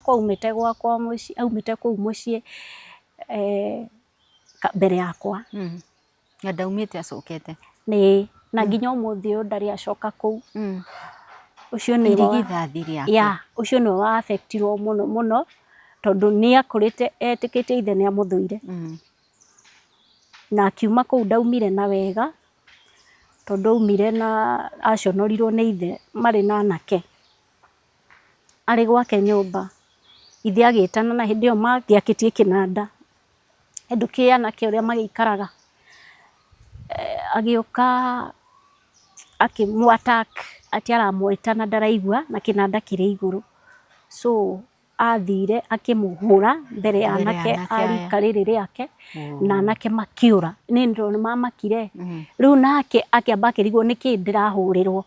Gwakwa aumĩte gwakwa mũciĩ, aumĩte kũu mũciĩ mbere yakwa. Na ndaumĩte acokete? Ĩĩ, na nginya ũmũthĩ ũyũ ndarĩ acoka kũu. Ũcio nĩwe Irigithathi rĩake? Yeah, ũcio nĩwe wa affect irwo mũno mũno, tondũ nĩ akũrĩte etĩkĩtie ithe nĩ amũthũire. Na akiuma kũu ndaumire na wega, tondũ aumire na aconorirwo nĩ ithe marĩ na anake. Arĩ gwake nyũmba, ithe agĩtana na hĩndĩ ĩyo mangĩakĩtie kĩnanda, ndũkĩũĩ anake ũrĩa magĩikaraga, agĩũka akĩmũ attack atĩ aramwĩta na ndaraigua na kĩnanda kĩrĩ igũrũ. So athire akĩmũhũra mbere ya anake a rika rĩrĩ rĩake na anake makĩũra. Nĩ tondũ nĩ mamakire. Rĩu nake akĩamba akĩrigwo nĩkĩ ndĩrahũrĩrwo,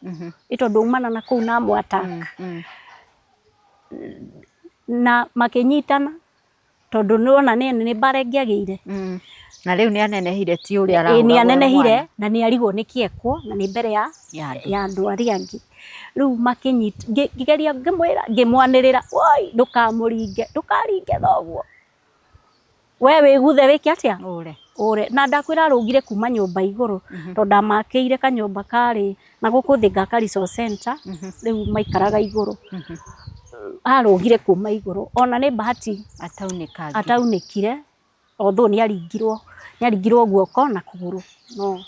nĩ tondũ aumana na kũu na amũ attack. Na makĩnyitana tondũ nĩ wona nĩ mbara ĩngĩagĩire. Na rĩu nĩ anenehire ti ũrĩa Ĩĩ arahũragwo nĩ e anenehire mwana. na nĩ arigwo nĩkĩ ekwo na nĩ mbere ya Ya andũ. ya andũ arĩa angĩ. Rĩu makĩnyita, ngĩgeria ngĩmwĩra ngĩmwanĩrĩra, woi ndũkamũringe, ndũkaringe thoguo. We wĩguthe wĩke atĩa? Ũre. Ũre. Na ndakwĩra arũgire kuma nyũmba igũrũ tondũ ndamakĩire kanyũmba karĩ na gũkũ thĩ ngaka resource center, rĩu maikaraga igũrũ. Arũgire kuma igũrũ ona nĩ bahati Ataunĩkangire. ataunĩkire although nĩ aringirwo, nĩ aringirwo guoko na kũgũrũ no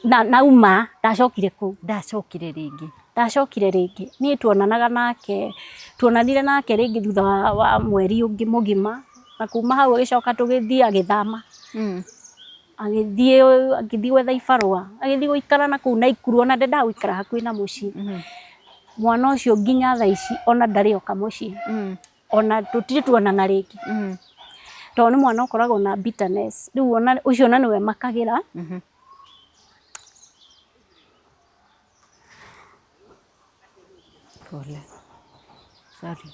na nauma ndacokire kũu. Ndacokire rĩngĩ. Ndacokire rĩngĩ, niĩ tuonanaga nake, tuonanire nake rĩngĩ thutha wa mweri ũngĩ mũgima, na kuma hau agĩcoka tũgĩthiĩ agĩthama. Agĩthiĩ agĩthiĩ gwetha ibarũa, agĩthiĩ gũikara na kũu Naikuru ona ndendaga gũikara hakuhĩ na mũciĩ. Mwana ũcio nginya thaa ici ona ndarĩ oka mũciĩ. Ona tũtirĩ tuonana rĩngĩ. Tondũ nĩ mwana ũkoragwo na bitterness, rĩu ona ũcio ona nĩwe makagĩra. Pole. Sorry.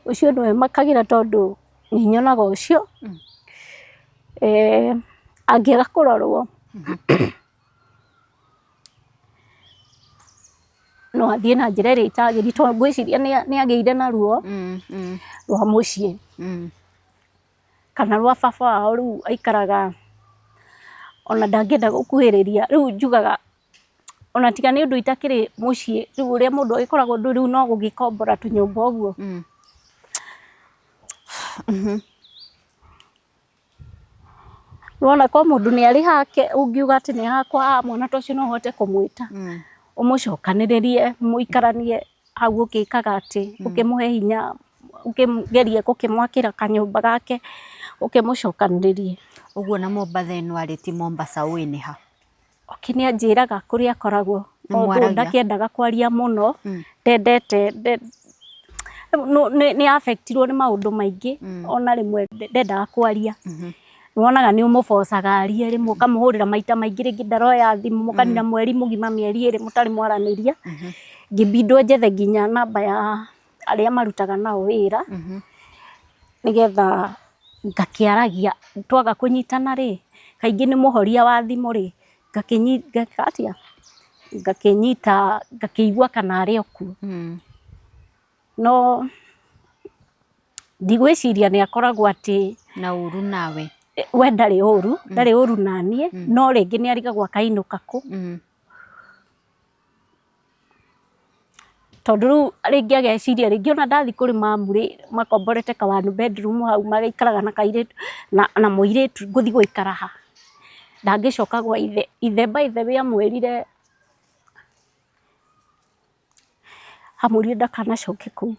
Ũcio nĩwe makagĩra tondũ nĩ nyonaga ũcio angĩaga kũrorwo no athiĩ na njĩra ĩrĩa ĩtagĩrĩire tondũ ngwĩciria nĩ agĩire na ruo rwa mũciĩ kana rwa baba wao rĩu aikaraga ona ndangĩenda gũkuhĩrĩria, rĩu njugaga ona tiga nĩ ũndũ itakĩrĩ mũciĩ, rĩu ũrĩa mũndũ agĩkoragwo rĩu no gũgĩkombora tũnyũmba ũguo. Nĩwona korwo mũndũ nĩ arĩ hake ũngiuga atĩ nĩ hakwa mwana ta ũcio no ũhote kũmwĩta, ũmũcokanĩrĩrie mũikaranie hau ũgĩkaga atĩ, ũkĩmũhe hinya, ũkĩgerie gũkĩmwakĩra kanyũmba gake, ũkĩmũcokanĩrĩrie. Ũguo na Mombatha ĩno arĩ ti Mombasa ũĩ nĩ ha? Okay nĩ anjĩraga kũrĩa akoragwo, Nĩ although mwaragia? ndakĩendaga kwaria mũno, ndendete, nĩ affect irwo nĩ maũndũ maingĩ, ona rĩmwe ndendaga kwaria. Nĩ wonaga nĩ ũmũbocaga arie rĩmwe ũkamũhũrĩra maita maingĩ rĩngĩ ndaroya thimũ, mũkanina mweri mũgima mĩeri ĩrĩ mũtarĩ mwaranĩria. Ngĩbindwo njethe nginya namba ya arĩa marutaga nao wĩra, nĩgetha ngakĩaragia, twaga kũnyitana rĩ, kaingĩ nĩ mũhoria wa thimũ rĩ, ngeka atĩa, ngakĩnyita ngakĩigua kana arĩ o kuo. No ndigwĩciria nĩ akoragwo atĩ Na ũru nawe. We ndarĩ ũru, ndarĩ ũru naniĩ, no rĩngĩ nĩ arigagwo akainũka kũ. Tondũ rĩu rĩngĩ ageciria rĩngĩ ona ndathiĩ kũrĩ mamu rĩ, makomborete ka one bedroom hau magaikaraga na kairĩtu na mũirĩtu ngũthiĩ gũikara ha? Ndangĩcoka gwa ithe, ithe by the way amwĩrire, amwĩrire ndakanacoke kũu.